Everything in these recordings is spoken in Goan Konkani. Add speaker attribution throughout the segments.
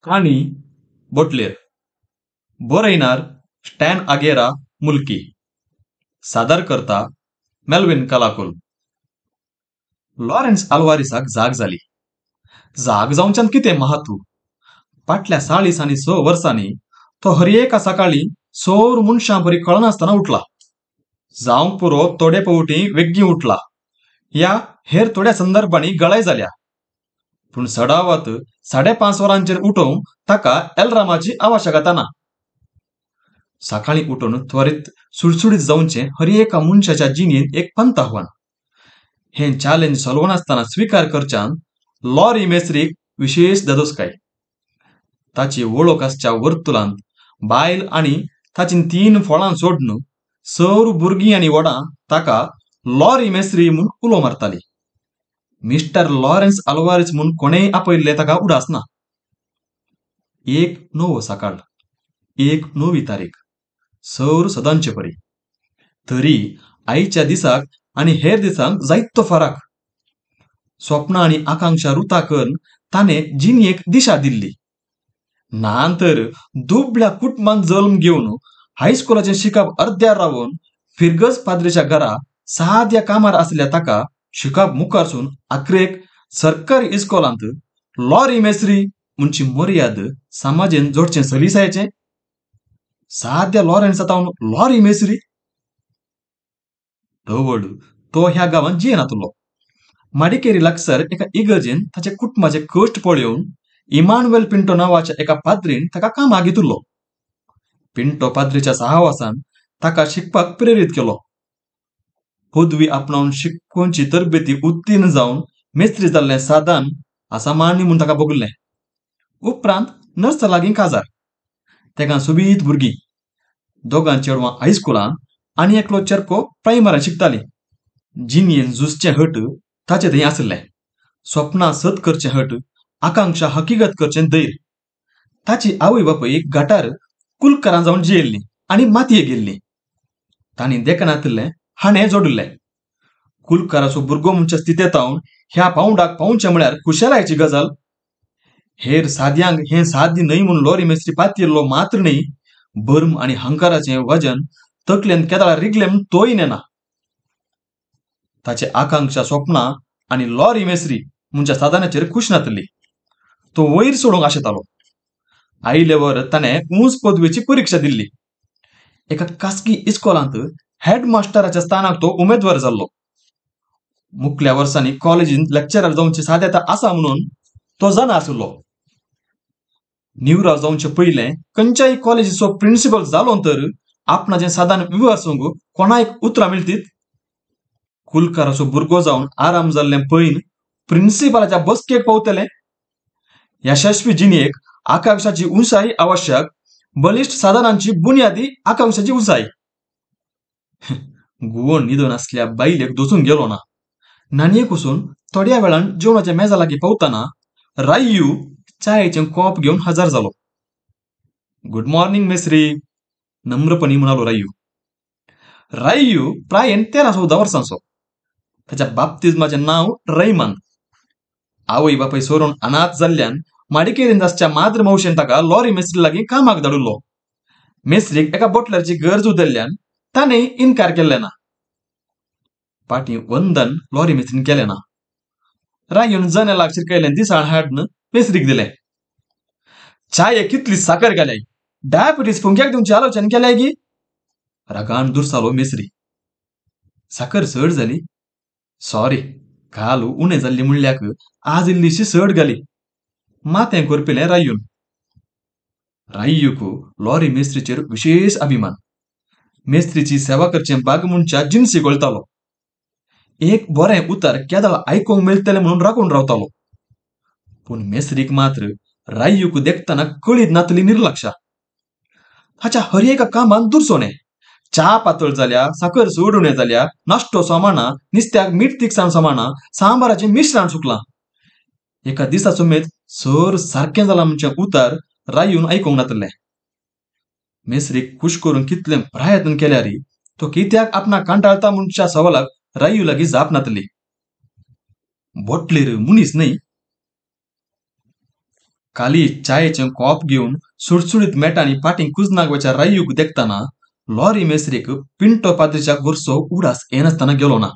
Speaker 1: काणी बोटलेर. बरयणार स्टॅन आगेरा मुल्की. सादर करता मेल्विन कलाकुल. लॉरेन्स आल्वारीसाक जाग जाली. जाग जावच्यान कितें महत्व? फाटल्या 40 आनी 6 वर्सांनी तो हर एका सकाळीं सोर मनशां बरी कळनासतना उठला. जावंक पुरो थोडे फावटी वेगीं उठला ह्या हेर थोड्या संदर्भांनी गळाय जाल्या. पूण सडावत 5:30 वरांचेर उठोवंक ताका एलरामाची आवश्यकता ना. सकाळीं उठून त्वरीत सुडसुडीत जावचें हर एका मनशाच्या जिणेंत एक पंत आव्हान. हें चॅलेंज सलवनासतना स्विकार करच्यान लॉरी मेस्त्रीक विशेश धादोसकाय. ताची वळख आसच्या वर्तुलांत बायल आनी ताची 3 फळां सोडून सर भुरगीं आनी व्हडां ताका लॉरी मेस्त्री म्हूण उलो मारताली. मिस्टर लॉरेन्स आल्वारीस म्हूण कोणेय आपयल्लें ताका उडास ना. एक नवो सकाळ, एक नवी तारीख, सर सदांचे परी. तरी आयच्या दिसाक आनी हेर दिसांक जायतो फरक. स्वप्नां आनी आकांक्षा रुता करून ताणें जिणेक दिशा दिल्ली. ना तर दुबळ्या कुटुंबांत जल्म घेवन हायस्कुलाचें शिकप अर्द्यार रावन फिरगज पाद्रीच्या घरा साद्या कामार आसल्या ताका शिकप मुखारसून आखरेक सरकारी इस्कोलांत लॉरी मेस्त्री म्हणची मर्याद समाजेन जोडचें सलीसायचें. साद्या लॉरेन्सा तावन लॉरी मेस्त्री धवड तो ह्या गांवांत जियेनातलो. माडिकेरी लागसर एका इगर्जेन ताच्या कुटुंबाचे कश्ट पळोवन इमानुएल पिंटो नांवाच्या एका पाद्रीन ताका कामाक घेतिल्लो. पिंटो पाद्रीच्या सहावासान ताका शिकपाक प्रेरीत केलो. पदवी आपणावन शिकोवची तरबेती उत्तीर्ण जावन मेस्त्री जाल्लें साधन असामान्य म्हूण ताका भोगल्लें. उपरांत नर्सा लागीं काजार. तेका सोबीत भुरगीं, दोगां चेडवां हायस्कुलांत आनी एकलो चेरको प्रायमरान शिकताली. जिणेन झुजचें हट ताचे थंय आसलें. स्वप्नां सत करचें हट, आकांक्षा हकीगत करचें धैर्य. ताची आवय बापूय गटार कुलकरां जावन जियेल्लीं आनी मातये गेल्लीं. तांणी देखनातिल्लें हाणें जोडिल्लें. कुलकाराचो भुरगो म्हणच्या स्थितेंत ह्या पावंडाक पावचें म्हळ्यार खुशालायची गजाल. हेर साद्यांक हें साध्य न्हय म्हूण लॉरी मेस्त्री पातयेल्लो मात्र न्हय, बर्म आनी हंकाराचें वजन तकलेन केदाळा रिगलें म्हूण तोय नेना. ताचे आकांक्षा स्वप्नां आनी लॉरी मेस्त्री म्हणच्या साधनाचेर खूश नातली. तो वयर सोडूंक आशेतालो. आयलेवर ताणें उंच पदवेची परिक्षा दिल्ली. एका खासगी इस्कोलांत हेडमास्टराच्या स्थानाक तो उमेदवार जाल्लो. मुखल्या वर्सांनी कॉलेजींत लेक्चरर जावची साध्यता आसा म्हणून तो जाणा आशिल्लो. निवराव जावचे पयलें खंयच्याय कॉलेजीचो प्रिन्सिपल जालो तर आपणाचें साधन विवरसूंक कोणाक उतरां मेळटीत. कुलकाराचो भुरगो जावन आराम जाल्लें पयन प्रिन्सिपलाच्या बसकेक पावतलें. यशस्वी जिणेक आकांक्षाची उंचाय आवश्यक, बलिश्ट साधनांची बुन्यादी आकांक्षाची उंचाय. गुवोन न्हिदून आसल्या बायलेक दोसून गेलो ना. न्हाणयेक वचून थोड्या वेळान जेवणाच्या मेजा लागीं पावतना रायू चायेचें कॉप घेवन हजर जालो. गुड मॉर्निंग मेस्त्री, नम्रपणी म्हणालो रायू. रायू प्रायेन 13-14 वर्सांचो. ताच्या बाप्तिज्माचें नांव रैमान. आवय बापूय सोडून अनाथ जाल्ल्यान माडिकेरींत आसच्या माद्र मावशेन ताका लॉरी मेस्त्री लागीं कामाक धाडिल्लो. मेस्त्रीक एका बोटलरची गरज उदल्ल्यान ताणें इनकार केल्लें ना. फाटीं वंदन लॉरी मेस्त्रीन केलें ना. रायून जनेलाक शिरकयलें दिसाळ हाडून मेस्त्रीक दिलें. चाये कितली साकर घाल्याय, डायबिटीज फुंक्याक दिवची आलोचन केल्याय गी? रागान दुरसालो मेस्त्री. साकर चड जाली? सॉरी, काल उणें जाल्ली म्हणल्याक आज इल्लीशी चड घाली. माथें करपिलें रायून. रायूक लॉरी मेस्त्रीचेर विशेश अभिमान. मेस्त्रीची सेवा करचें बाग म्हणच्या जिनसी गळतालो. एक बरें उतर केदाळ आयकूंक मेळटलें म्हणून राखून रावतालो. पूण मेस्त्रीक मात्र रायूक देखतना कळीत नातली निर्लक्षा. हाच्या हर एका कामांत दुरसोणें. च्या पातळ जाल्या, साकर चड उणें जाल्या, नाश्टो सामाना, नुस्त्याक मीठ तिखसाण सामाना, सांबाराचें मिश्रण चुकलां. एका दिसा समेत सर सारकें जालां म्हणचें उतर रायून आयकूंक नातलें. मेस्त्रीक खूश करून कितलें प्रयत्न केल्यार तो कित्याक आपणाक कांटाळता म्हणच्या सवालाक रायू लागीं जाप नातली. बोटलेर मनीस न्हय. काली चायेचें कॉप घेवन सुडसुडीत मेटांनी पाटीं कुजनाक वच्या रायूक देखतना लॉरी मेस्त्रीक पिंटो पाद्रीच्या गोरसो उडास येनासतना गेलो ना.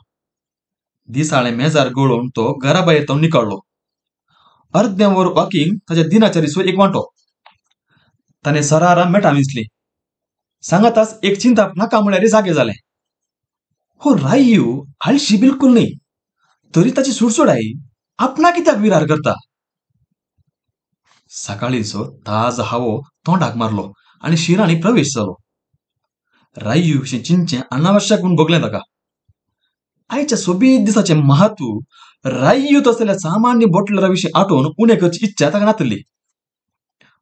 Speaker 1: दिसाळें मेजार गळोवन तो घरा भायर तो निकळ्ळो. अर्दें वर वॉकिंग ताच्या दिनाचरीचो एक वांटो. ताणें सरारा मेटां विंचली. सांगाताच एक चिंताप नाका म्हळ्यार जागे जालें. हो रायू आळशी बिलकुल न्ही, तरी ताची सुडसुडाई आपणा कित्याक विरार करता? सकाळींचो ताज हावो तोंडाक मारलो आनी शिरांनी प्रवेश जालो. रायू विशीं चिंतचें अनावश्यक म्हूण भोगलें ताका. आयच्या सोबीत दिसाचें महत्व रायू तसल्या सामान्य बोटलरा विशीं आठोवन उणें करची इच्छा ताका नातली.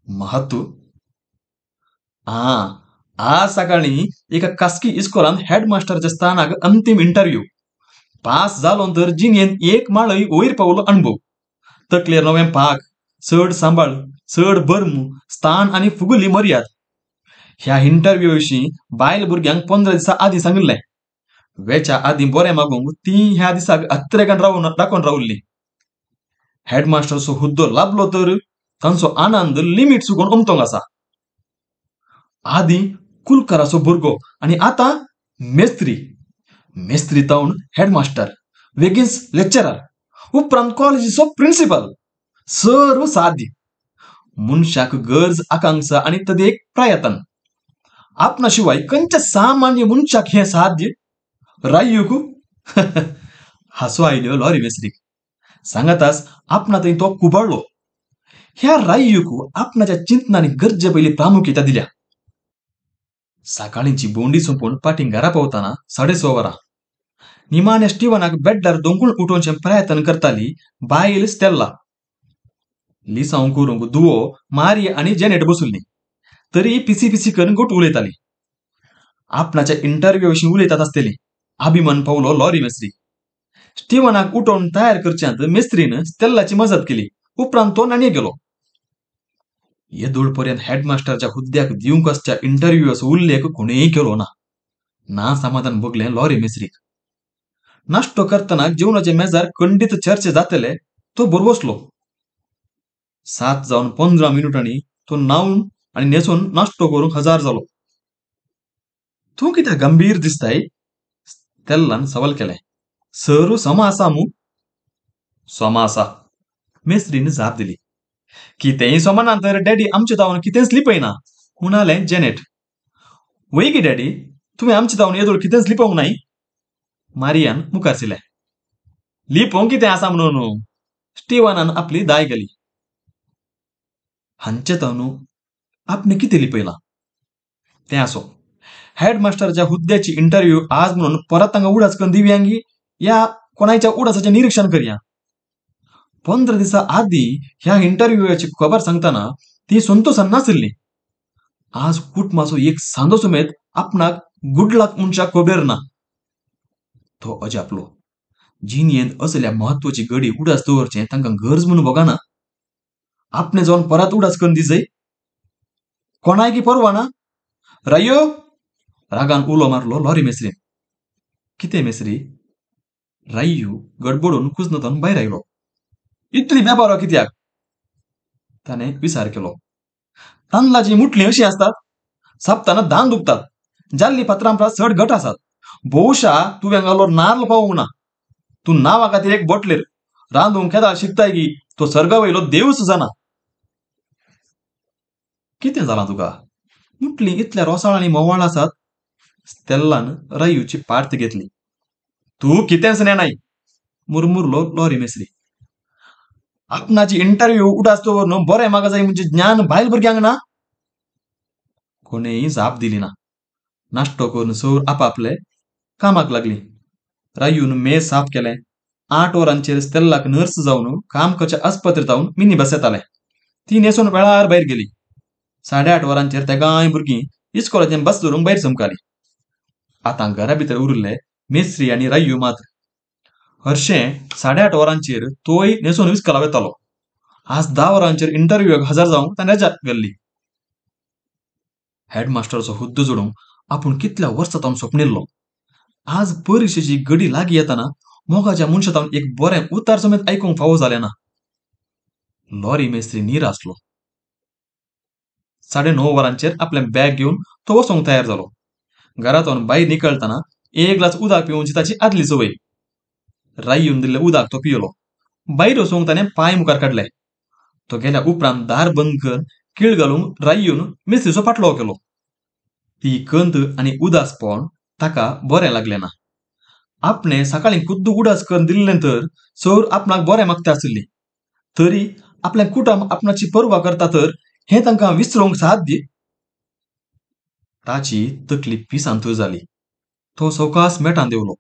Speaker 1: महत्व आ आज सकाळीं एका खासगी इस्कोलांत हेडमास्टरच्या स्थानाक अंतीम इंटरव्यू. पास जालो तर जिणेंत एक माळय वयर पावलो अणभव. तकलेर नवें पाक, चड सांबाळ, चड बर्म, स्थान आनी फुगुली मर्याद. ह्या इंटरव्यू विशीं बायल भुरग्यांक 15 दिसां आदीं सांगिल्लें. वेच्या आदीं बरें मागूंक ती ह्या दिसाक अत्रेगान रावून राखून रावल्ली. हेडमास्टरचो हुद्दो लाभलो तर तांचो आनंद लिमीट चुकोवन उमतोंक आसा. आदीं कुलकराचो भुरगो आनी आतां मेस्त्री, मेस्त्री तावन हेडमास्टर, वेगींच लेक्चरर, उपरांत कॉलेजीचो प्रिन्सिपल. सर्व साध्य. मनशाक गरज, आकांक्षा आनी तदेक प्रयत्न. आपणा शिवाय खंयच्या सामान्य मनशाक हें साध्य? रायूक हांसो आयल्यो लॉरी मेस्त्रीक. सांगाताच आपणा थंय तो कुबळ्ळो. ह्या रायूक आपणाच्या चिंतनांनी गरजे पयली प्रामुख्यता दिल्या. सकाळींची बोंडी सोंपून पाटीं घरा पावतना 6:30 वरां. निमाण्या स्टिवनाक बेड्डार दोंगूळ उठोवचें प्रयत्न करताली बायल स्टेल्ला. लिसांव करूंक दुवो मारी आनी जेनेट बसुल्ली, तरी पिसी पिसी करून गोट उलयताली. आपणाच्या इंटरव्यू विशीं उलयतात आसतली. अभिमान पावलो लॉरी मेस्त्री. स्टिवनाक उठोवन तयार करच्यांत मेस्त्रीन स्टेल्लाची मजत केली. उपरांत तो नाणये गेलो. येदोळ पर्यंत हेडमास्टरच्या हुद्द्याक दिवंक आसच्या इंटरव्यूचो उल्लेख कोणेय केलो ना. ना समाधान भोगलें लॉरी मेस्त्रीक. नाश्तो करतना जेवणाच्या मेजार खंडीत चर्चे जातले तो बरबसलो. 7:15 तो न्हावन आनी न्हेसून नाश्तो करूंक हजार जालो. तूं कित्याक गंभीर दिसताय? स्टेल्लान सवाल केलें. सरू समा आसा मू? समा आसा, मेस्त्रीन जाप दिली. कितेंय समा तर डॅडी आमचे तावन कितेंच लिपयना, म्हणालें जेनेट. वय गी डॅडी, तुवें आमचे तावन येदोळ कितेंच लिपोवंक नाय? मारियान मुखार सिलें. लिपोवंक कितें आसा म्हणून? स्टिवनान आपली दाय गेली. हांचे तावन आपणें कितें लिपयलां? तें आसो, हेडमास्टरच्या हुद्द्याची इंटरव्यू आज म्हणून परत तांकां उडास करून दिवयांगी या कोणाच्या उडासाचें निरिक्षण करया. 15 दिसां आदीं ह्या इंटरव्यूची खबर सांगतना ती संतोसान नाशिल्ली. आज कुटुंबाचो एक सांदो समेत आपणाक गुडलाक मनशाक खबर ना. तो अजापलो. जिणेंत असल्या म्हत्वाची घडी उडास दवरचें तांकां गरज म्हणून भोगना. आपणें जावन परत उडास करून दिजय? कोणायकी परवा ना? रायो! रागान उलो मारलो लॉरी मेस्त्रीन. कितें मेस्त्री? रायू गडबडून कुजनांतल्यान भायर आयलो. इतली वेपारो कित्याक? ताणें विचार केलो. तांदळाची मुठलीं अशीं आसतात, सापतना दान दुखतात, जाल्ली पात्रां परस चड घट आसात. भोवशा तुवें घालो नार्ल पावोवंक ना. तूं नांवा खातीर एक बोटलेर रांदूंक केदाळ शिकताय की तो सर्गा वयलो देवूच जाणा. कितें जालां तुका? मुठलीं इतल्या रोसाळ आनी मोवाळ आसात? स्टेल्लान रायूची पार्त घेतली. तूं कितेंच नेणाय, मुरमुरलो लॉरी मेस्त्री. आपणाची इंटरव्यू उडास दवरून बरें म्हाका जाय म्हणजे ज्ञान बायल भुरग्यांक ना? कोणेय जाप दिली ना. नाश्तो करून सर आपापले कामाक लागली. रायून मेज साफ केलें. 8 वरांचेर स्टेल्लाक नर्स जावन काम करच्या आस्पत्रेंत जावन मिनी बस येतालें. ती न्हेसून वेळार भायर गेली. 8:30 वरांचेर तेगांय भुरगीं इस्कोलाचें बस धरूंक भायर समकालीं. आतां घरा भितर उरिल्ले मेस्त्री आनी रायू मात्र. हरशें 8:30 वरांचेर तोय न्हेसून इस्कोला वतालो. आज 10 वरांचेर इंटरव्यूक हजर जावंक ताणें रजा गेल्ली. हेडमास्टरचो हुद्दो जोडूंक आपूण कितल्या वर्सां तावन सोपणिल्लो. आज परिक्षेची घडी लागीं येतना मोगाच्या मनशा तावन एक बरें उतार समेत आयकूंक फावो जालें ना. लॉरी मेस्त्री निरासलो. 9:30 वरांचेर आपलें बॅग घेवन तो वचोंक तयार जालो. घरांतून भायर निकळतना एक ग्लास उदक पिवची ताची आदली संवय. रायून दिल्लें उदक तो पियलो. भायर वचूंक ताणें पांय मुखार काडले. तो गेल्या उपरांत दार बंद कर कीळ घालूंक रायून मेस्त्रीचो फाटलो केलो. ती कंत आनी उदासपण ताका बरें लागलें ना. आपणे सकाळीं खुद्द उडास करून दिल्लें तर सर आपणाक बरें मागता आशिल्ली, तरी आपलें कुटुंब आपणाची पर्वा करता तर हें तांकां विसरूंक साध्य? ताची तकली पिसांतूर जाली. तो सवकास मेटान देवलो.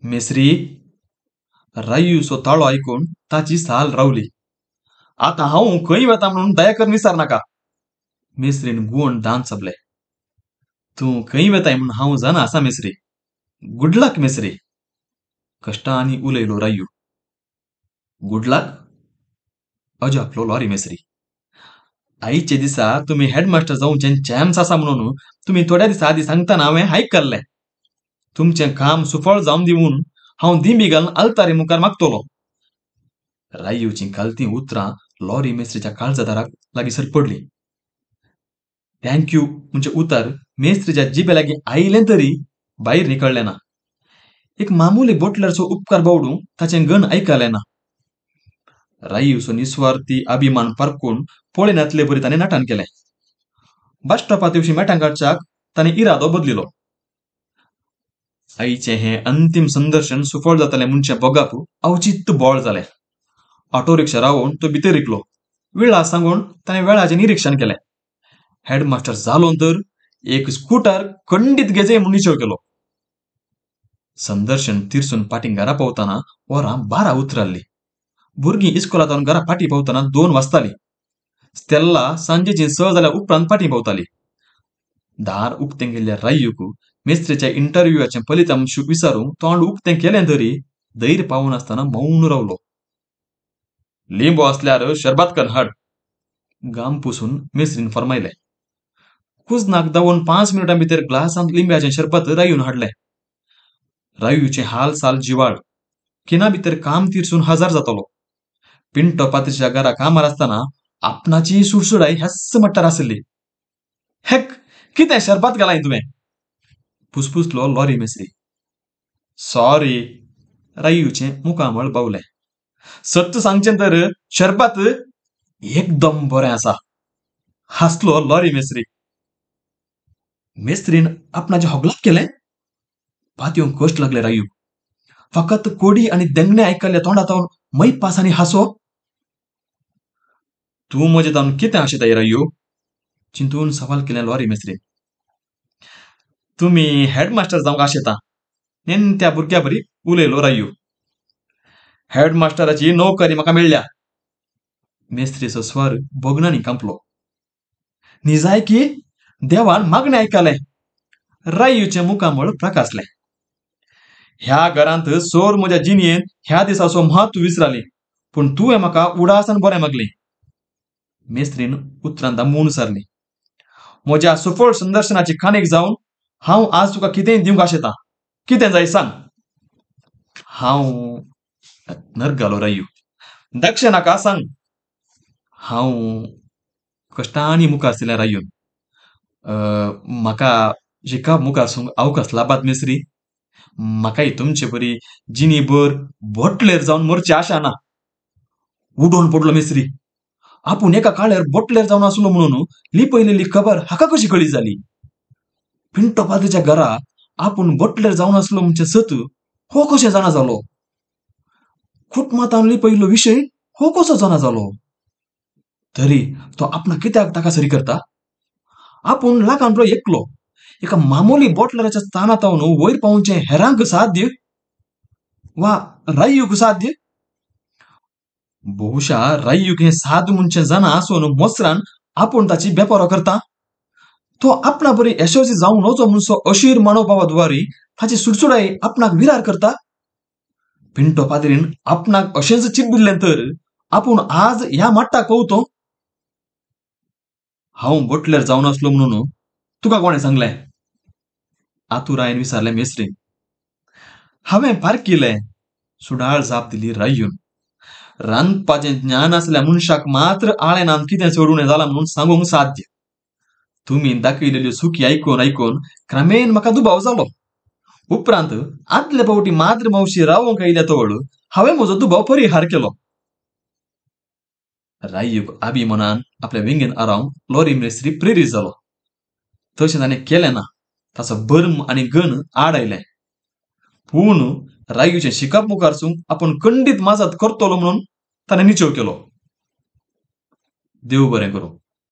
Speaker 1: मेस्त्री, रायूचो ताळो आयकून ताची साल रावली. आतां हांव खंय वता म्हणून दया करून विचार नाका. मेस्त्रीन गुण दांत चाबले. तूं खंय वेताय म्हणून हांव जाणा आसा मेस्त्री. गुड लक मेस्त्री, कश्टांनी उलयलो रायू. Good luck? अजापलो लॉरी मेस्त्री. आयचे दिसा तुमी हेडमास्टर जावचें चॅम्स आसा म्हणून तुमी थोड्या दिसा आदीं सांगतना हांवें आयकल्लें. तुमचें काम सुफळ जावन दिवन हांव दिंबी घालून आल्तारी मुखार मागतलो. रायूचीं खालतीं उतरां लॉरी मेस्त्रीच्या काळजादाराक लागींसर पडलीं. Thank you म्हणजे उतर मेस्त्रीच्या जिबे लागीं आयलें तरी भायर निकळ्ळें ना. एक मामुली बोटलरचो उपकार बावडूंक ताचें गण आयकलें ना. रायूचो निस्वार्थी अभिमान पारकून पळयनातले बरी ताणें नाटान केलें. बस स्टॉपा दिवशी मेटां काडच्याक ताणें इरादो बदलिलो. आईचें हें अंतीम संदर्शन सुफळ जातलें म्हणचें बगाप अवचित्त बोळ जालें. ऑटो रिक्षा रावोवन तो भितर रिकलो. वेळा सांगून ताणें वेळाचें निरिक्षण केलें. हेडमास्टर जालो तर एक स्कूटर खंडीत घेजे म्हूण निश्चय केलो. संदर्शन तिरसून पाटीं घरा पावतना वरां 12 उतराल्लीं. भुरगीं इस्कोलांत घरा फाटीं पावतना 2 वाजतालीं. स्टेल्ला सांजेचीं 6 जाल्या उपरांत फाटीं पावताली. दार उक्तें केल्ल्या रायूक मेस्त्रीच्या इंटरव्यूआचें फलितांश विचारूंक तोंड उक्तें केलें तरी धैर्य पावनासतना मौन रावलो. लिंबो आसल्यार शरबत कन हाड, गाम पुसून मेस्त्रीन फरमायलें. कुजनाक दावून 5 मिनटां भितर ग्लासांत लिंब्याचें शरबत रायून हाडलें. रायूचें हाल साल जिवाळ. खिणा भितर काम तिरसून हजार जातलो. पिंटो पात्रीच्या घरा कामार आसतना आपणाची सुडसुडाय ह्याच मट्टार आसली. हेक, कितें शरबत घालाय तुवें? पुसपुसलो लॉरी मेस्त्री. सॉरी, रायूचें मुखामळ बावलें. सत्य सांगचें तर शरबत एकदम बरें आसा, हांसलो लॉरी मेस्त्री. मेस्त्रीन आपणाचें होगलाप केलें. पातयोंक कश्ट लागले रायूक. फकत कोडी आनी देंगणे आयकल्ल्या तोंडांत मैपास आनी हांसो. तूं म्हजें तावन कितें आशेताय रायू? चिंतून सवाल केलें लॉरी मेस्त्रीन. तुमी हेडमास्टर जावंक आशेता, नेणट्या भुरग्या बरी उलयलो रायू. हेडमास्टराची नोकरी म्हाका मेळ्ळ्या. मेस्त्रीचो स्वर भोगणांनी कांपलो. निजायकी देवान मागणें आयकलें. रायूचें मुखामळ प्रकासलें. ह्या घरांत सोर म्हज्या जिणेंत ह्या दिसाचो म्हत्व विसराली, पूण तुवें म्हाका उडासान बरें मागलें. मेस्त्रीन उतरां दामून सारलीं. म्हज्या सुफळ संदर्शनाची खाणीक जावन हांव आज तुका कितेंय दिवंक आशेतां. कितें जाय सांग. हांव नरगालो रायू. दक्ष नाका सांग. हांव कश्टांनी मुखार सरलें रायून. म्हाका शिकप मुखार सूंक अवकाश लाभात मेस्त्री. म्हाकाय तुमचे बरी जिणेभर बोटलेर जावन मरची आशा ना. उडोवन पडलो मेस्त्री. आपूण एका काळार बोटलेर जावन आसलो म्हणून लिपयलेली खबर हाका कशी कळी जाली? पिंटो पाद्रीच्या घरा आपूण बोटलेर जावन आसलो म्हणचें सत हो कशें जाणा जालो? कुटुंबांत लिपयिल्लो विशय हो कसो जाणा जालो? तरी तो आपणा कित्याक ताका सरी करता? आपूण लाखांतलो एकलो एका मामोली बोटलराच्या स्थानांत वयर पावचें हेरांक साध्य वा रायूक साध्य? बहुशा रायूक हें साद म्हणचें जाणा आसून मोसरान आपूण ताची बेपारो करता. तो आपणा बरी यशस्वी जावंक नजो म्हणसो अशीर मनोभावाद्वारी ताची सुडसुडाय आपणाक विरार करता. पिंटो पाद्रीन आपणाक अशेंच चिड्डिल्लें तर आपूण आज ह्या माट्टाक पावतो. हांव बोटलेर जावन आसलो म्हणून तुका कोणें सांगलें? आतुरायन विचारलें मेस्त्रीन. हांवें पारखिलें, सुडाळ जाप दिली रायून. रांदपाचें ज्ञान आसल्या मनशाक मात्र आळेणांत कितें चडून जालां म्हणून सांगूंक साध्य. तुमी दाखयलेल्यो सुकी आयकून आयकून क्रमेन म्हाका दुबाव जालो. उपरांत आदले फावटी माद्र मावशी रावंक आयल्या तवळ हांवें म्हजो दुबाव परिहार केलो. रायूक अभिमानान आपल्या विंगेन आरावंक लॉरी मेस्त्री प्रेरीत जालो. तशें ताणें केलें ना. ताचो बर्म आनी गण आड आयलें. पूण रायूचें शिकप मुखारसून आपूण खंडीत माजात करतलो म्हणून ताणें निचेव केलो. देव बरें करूं.